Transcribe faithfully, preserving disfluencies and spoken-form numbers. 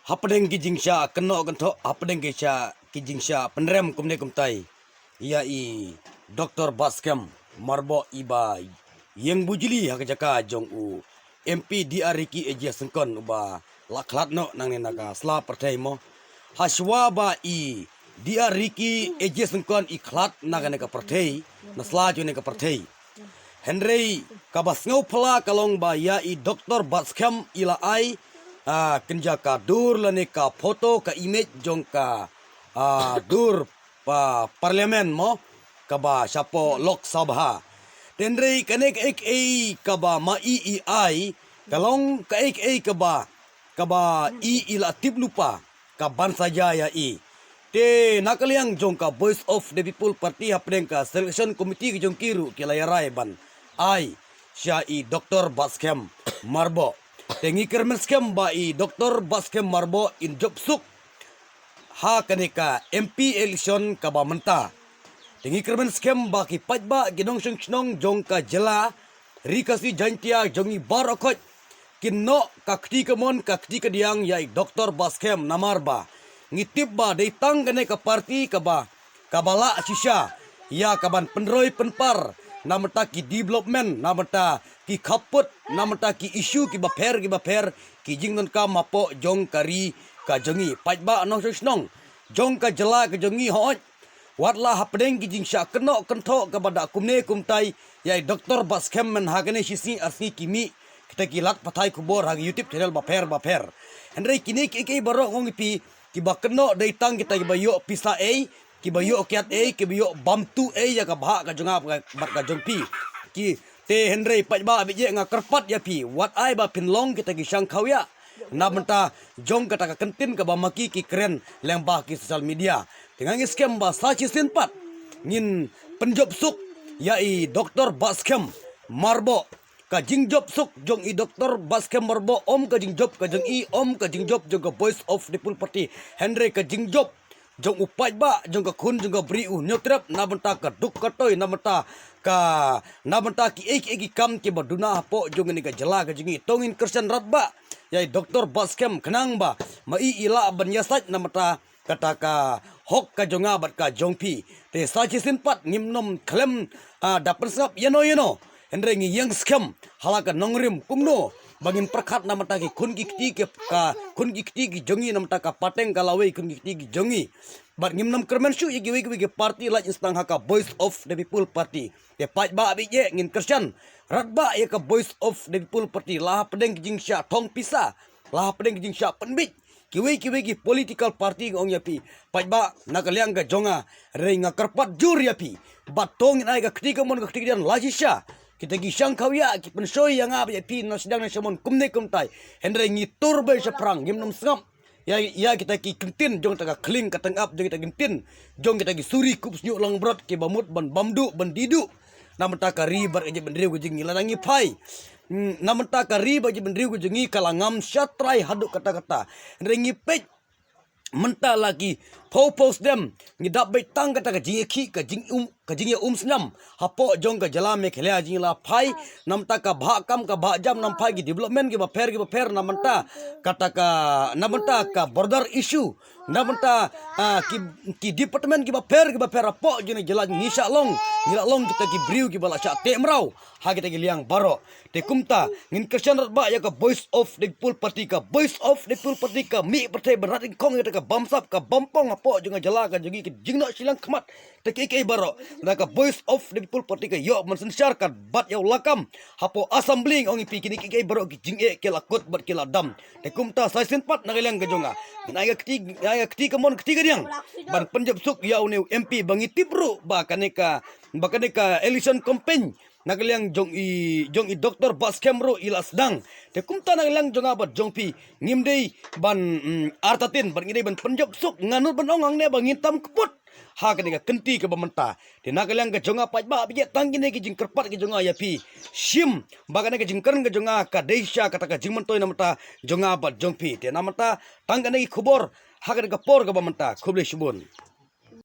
Hapdeng ki jingshah kynnoh kynthoh, hapdeng ki shah ki jingshah pynrem kumne kumtai ïa i Doctor Batskhem Myrboh iba ïeng bujli ha ka jaka jong u M P D R Ricky A J Syngkon uba la khlad noh nangne na ka sla pyrthei mo. Hashwa ba i D R Ricky A J Syngkon i khlad na kane ka pyrthei, na sla jong kane ka pyrthei. Hynrei kaba sngewphylla ka long ba ïa i Doctor Batskhem i la ai, ah, kynja ka dur lane ka photo ka image jong ka, ah, dur pa parliament mo, kaba shapoh Lok Sabha. Hynrei kane kaei kaei kaba ma i i ai ka long kaei kaei kaba, kaba i i la tip lypa ka ban sa jia ïa i. Te na ka liang jong ka Voice of the People Party hapdeng ka selection committee ka jong ki ruh ki la ïarai ban ai sha i Doctor Batskhem Myrboh. Te ngi kyrmen skhem ba i Doctor Batskhem Myrboh in jop suk ha kane ka M P election kaba mynta. Te ngi kyrmen skhem ba ki paidbah ki nongshong shnong jong ka jylla Ri Khasi Jaiñtia jong ngi baroh khoit kin noh ka kti kamon ka kti kadiang ïa i Doctor Batskhem namar ba ngi tip ba dei tang kane ka party kaba, kaba lah shisha ïa ka ban pynroi pynpar na bynta ki development, na bynta ki khappud, na bynta ki issue kiba pher kiba pher ki jingdonkam hapoh jong ka ri ka jong ngi. Paidbah nongshong shnong jong ka jylla ka jong ngi, hooid, wat la hapdeng ki jingshah kynnoh kynthoh kaba da kumne kumtai ïa i Doctor Batskhem mynta ha kane shi sngi ar sngi ki mih kita ki lad pathai khubor ha ki YouTube channel bapher bapher. Hynrei kine kiei kiei baroh nga ong ïa phi, kiba kynnoh dei tang kita kiba ïoh pisa ei, kiba ïoh kiad ei, kiba ïoh bam tu ei ïa ka bhah ka jong nga bad ka jong phi. Ki, te hynrei paidbah ba ïeit, nga kyrpad ïa phi, wat ai ba phin long kita ki shang khaw ïa na bynta jong kata ka kyntien kaba ma ki ki kren lyngba ki social media. Te nga ngeit skhem ba sa shisien pat ngin pynjop suk ïa i Doctor Batskhem Myrboh. Ka jingjop suk jong i Doctor Batskhem Myrboh ym ka jingjop ka jong i, ym ka jingjop jong ka Voice of the People Party. Hynrei ka jingjop jong u paidbah, jong ka khun jong ka briew u Hynñiewtrep na bynta ka duk ka toi, na bynta ka, na bynta kiei kiei ki kam kiba duna hapoh jong kane ka jylla ka jong ngi. To ngin kyrshan radbah ïa i Doctor Batskhem khnang ba ma i i lah ban ïasaid na bynta kata ka hok ka jong nga bad ka jong phi. Te sa shisien pat ngim nym khlem, ah, da pynsngap ïano ïano. Hynrei ngi ïeng skhem ha la ka nongrim kumno ba ngin pyrkhat na bynta ki khun ki kti ki, ka khun ki kti ki jong ngi, na bynta ka pateng ka lawei khun ki kti ki jong ngi. Bad ngim nym kyrmen shuh ïa kiwei kiwei ki party, lait ngin sdang ha ka Voice of the People Party. Te paidbah ba ïeit, ngin kyrshan radbah ïa ka Voice of the People Party, la hapdeng ki jingshah thong pisa, la hapdeng ki jingshah pynbeit, kiwei kiwei ki political party, nga ong ïa phi paidbah na ka liang ka jong nga, hynrei nga kyrpad jur ïa phi ba to ngin ai ka kti kamon ka kti kadiang la shisha. Kita ki shang khaw ïa ki pynshoi ïa nga bad ïa phi na sdang na samon kumne kumtai. Hynrei ngi tur beit shaphrang, ngim nym sngap ïa, ïa kita ki kyntien jong kata ka khlieng ka tyngab, jong kita ki kyntien jong kita ki suri kup shñiuh langbrot kiba mut ban bam duh ban die duh na bynta ka ri bad ka jaitbynriew ka jong ngi. Lada ngi phai, hmm, na bynta ka ri bad ka jaitbynriew ka jong ngi ka la ngam shatrai haduh katta katta. Hynrei ngi peit mynta la ki phew phew snem ngi dap beit tang kata ka jingïakhih, ka jingum, ka jingïaumsnam hapoh jong ka jylla Meghalaya jong ngi. La phai na bynta ka bhah kam ka bhah jam, na phai ki development kiba pher kiba pher, na bynta kata ka, na bynta ka border issue, na bynta, ah, ki, ki department kiba pher kiba pher hapoh jong ka jylla. Ngi shah long, ngi la long kita ki briew kiba la shah teh mraw ha kita ki liang baroh. Te kumta ngin kyrshan radbah ïa ka Voice of the People Party, ka Voice of the People Party ka mih pyrthei ban rat nyngkong ïa kata ka bamsap ka bampong hapoh jong ka jylla ka jong ngi, ka jingnoh shiliang khmat. Te kiei kiei baroh, lada ka Voice of the People Party ka ïoh ban synshar ka bat ïa u lakam hapoh Assembly, nga ong ïa phi kine kiei kiei baroh ki jingeh ki la kut bad ki la dam. Te kumta sa shisien pat na ka liang ka jong nga, ngin ai ka kti, ngin ai ka kti kamon kti kadiang ban pynjop suk ïa une u M P ba ngi tip ruh ba kane ka, ba kane ka election campaign na ka liang jong i, jong i Doctor Batskhem ruh i la sdang. Te kumta na ka liang jong nga bad jong phi ngim dei ban, mm, artatien bad ngi dei ban pynjop suk. Nga nud ban ong hangne ba ngin tam kput ha kane ka kynti kaba mynta. Te na ka liang ka jong nga paidbah ba ïeit, tang kine ki jingkyrpad ki jong nga ïa phi. Shim ba kane ka jingkren ka jong nga ka dei sha kata ka jingmyntoi na bynta jong nga bad jong phi. Te na mynta tang kine ki khubor ha kane ka por kaba mynta. Khublei shibun.